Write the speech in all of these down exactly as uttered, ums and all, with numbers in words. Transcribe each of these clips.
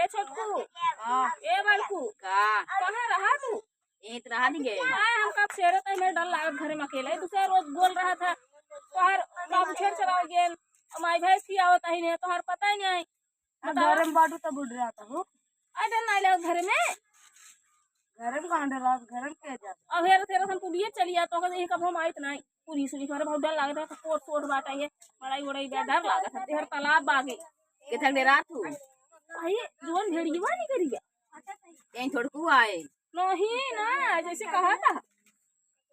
ए छोटकू, हाँ। ए बड़कू, का? कहाँ रहा तू? ए त रहा नहीं गए। हाँ, हमका छेड़े तई में डर लागत घरे में अकेले। दूसरा रोज बोल रहा था, तोहार बाबू छेड़ चलाओ गेल, माई भैंस की आवत ही नहीं, तोहार पता ही नहीं। अब बतावा। घरे में बाटू तब उड़ रहा था वो। आ डर नहीं लगा घरे में। घरे में कहाँ डर रहा? घरे में क्या जाता? अब हेर तेरा हम पुलिये चली आ, तो कहीं कब हम आइत नहीं। पुलिस उलिस मारे बहुत डर लागत है, तो कोट सोट बाटा ये, मड़ई उड़ई बे डर लागत है, तेहर तालाब बागे। के थक डे रात हो? भाई, जोन भेड़िया नहीं करिया। कहीं थोड़कू आए। नहीं ना, जैसे कहा था।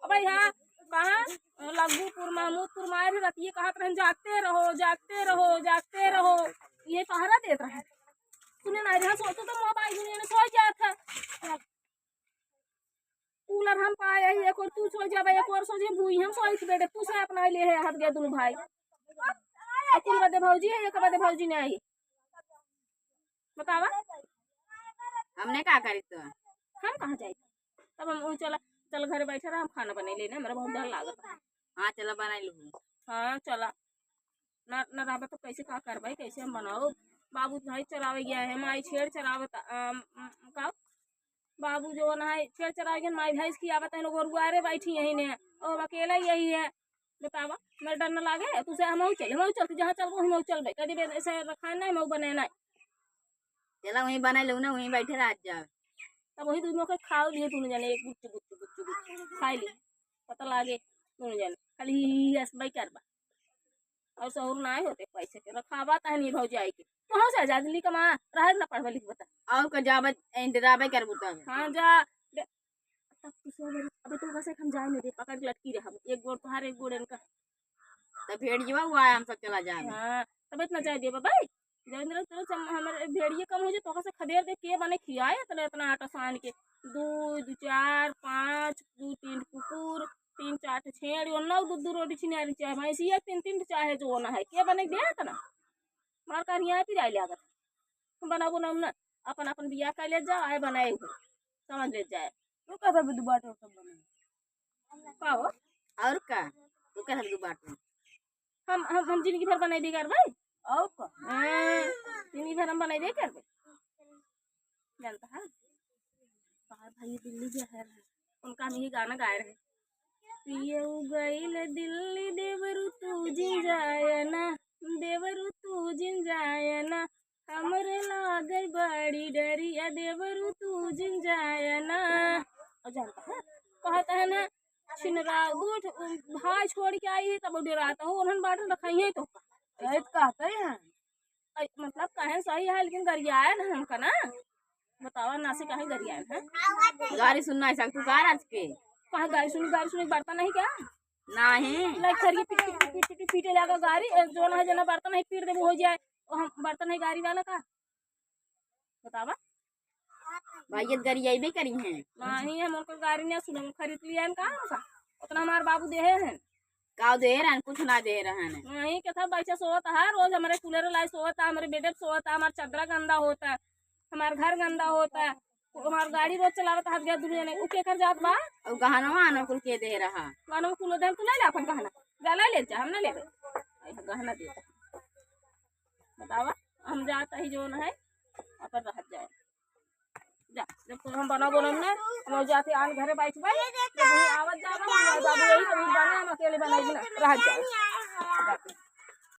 अब यहाँ कहाँ लग्गूपुर, महमूदपुर मारे रतिये कहत रहन, "जागते रहो, जागते रहो, जागते रहो।" ये पहरा देत रहे। सुने ना रहे, सोचो तो मोबाइल दुनिया में सो जात है। कूलर हम पाए ही, एक और तू सो जाबे, एक और सो जे भूई हम सोई बेटे, तू से अपना ले है हाथ गया दोनों भाई। अब कुल बदे भौजी है, एक बदे भौजी नहीं आई। बतावा। हमने का करी तो? हम कहाँ जाई? तब हम ऊ चला, चल घरे बैठे रह, हम खाना बने लेने, हमरा बहुत डर लागत है। हाँ, चला बनाई लूँ। हाँ, चला। ना, ना रहबे तो कैसे का करबे, कैसे हम बनाओ? बाबू भाई चरावे गया है, माई छेड़ चरावत, अम, अम, का? बाबू जो ना है, छेड़ चरावे गया, माई भैंस की आवत है, लोग रुआरे बैठी यही ने, और हम अकेला यही है। बतावा, मेरा डर न लागे, तू से हम चले, हम चलते, जहाँ चलबो, हम चलबे। कभी बे-, ऐसे रखा नहीं, हम बने नहीं। चला, वहीं बनाई लूँ ना, वहीं बैठे रह जा। तब वही दोनों के खाओ लिए दोनों जने, एक गुच्चू, गुच्चू, गुच्चू, गुच्चू। खाई ली, पता लागे दोनों जने। खाली ही, ही, ही, हंसबे करबा। और सहूर ना होते पैसे के, रखावा तहनी भौजाई के। तो हम से आजाद ली कमा, रहे ना पढ़बे लिखबे त। और का जाबे, ए, डराबे करबू तब। हाँ, जा। डे-, तब तू से अबे, अबे तो कैसे हम जाए नहीं दे, पकड़ के लटकी रहब। एक गोड़ तोहार, एक गोड़ इनका। तब भेड़िया हुआ है, हम सब चला जाए। हाँ, तब इतना जाए दे, बाबा। जय इंद्र, तेरे से हम-, हमरे भेड़िए कम हो जाए, तो कैसे खदेड़ दे, के बने खियाए, तले इतना आटा सान के। दो, दो, चार, पाँच, दो, तीन कुकुर, तीन, चार ठे छेड़, और नौ, दो, दो रोटी छिनारी चाहे, भैंसिया तीन, तीन ठे चाहे, जो होना है, के बने दे इतना? मार कर यहाँ पिराई लागत। हम बनाबो ना, ना, अपन, अपन बियाह कर ले जाओ, आए बनाए हुए, समझ ले जाए। तू कैसे भी दुबारा सब बने? का हो? और का? तू कैसे दुबारा? हम, हम, हम जिंदगी भर बनाई बेकार भाई। और का? हाँ, जिंदगी भर हम बनाई बेकार भाई। जानता है? बाहर भाई दिल्ली गया है, उनका हम ये गाना गाए रहे। पियऊ गइल दिल्ली देवरू तू जिन जायना, देवरू तू जिन जायना, हमरे लागे बड़ी डरिया देवरू तू जिन जायना। और जानता है, कहता है ना, छिनरा बूढ़ भाई छोड़ के आई है, तब डराता हो, उन्होंने बाटल रखाई है तो। सही तो कहते हैं। अ, मतलब कहें सही है, लेकिन गरियाए ना हमका ना। बतावा ना से कहें गरियाए ना। गारी सुनना है, तू कार आज के? कहाँ गारी सुनी, गारी सुनी, बर्तन नहीं क्या? नहीं। लाइक खरी पीट, पीट, पीट, पीट, पीटे लगा गारी, ए, जो ना है, जो ना बर्तन नहीं पीट दे, वो हो जाए। वो हम बर्तन है गारी वाला का? बतावा। भाई, ये गरियाई भी करी हैं। नहीं, हम उनको गारी नहीं सुनेंगे, खरीद लिया है का हमका? उतना हमारे बाबू देहे हैं। का दे रहन? कुछ ना दे रहन। नहीं, के था बच्चा सोवत है, रोज हमारे कूलर लाई सोवत है, हमारे बेड पे सोवत है, हमारा चदरा गंदा होता है, हमारा घर गंदा होता है, हमारा गाड़ी रोज चलावत है, हाथ गया दुनिया ने, उ केकर जात बा? और गहनवा आनो कुल के दे रहा? गहनवा कुल दे, तू ले ले अपन गहना, जा ले ले जा, हम ना लेबे। ऐसा गहना दे। बतावा, हम जात ही जोन है, अपन रहत जाए। जा, जब तो हम बना बोलन ना, हम जाते आन घरे बैठबे, जब वो आवत जाबे, हम बाबू यही तो बना, हम अकेले बनाई ना, रहत जाए। जा।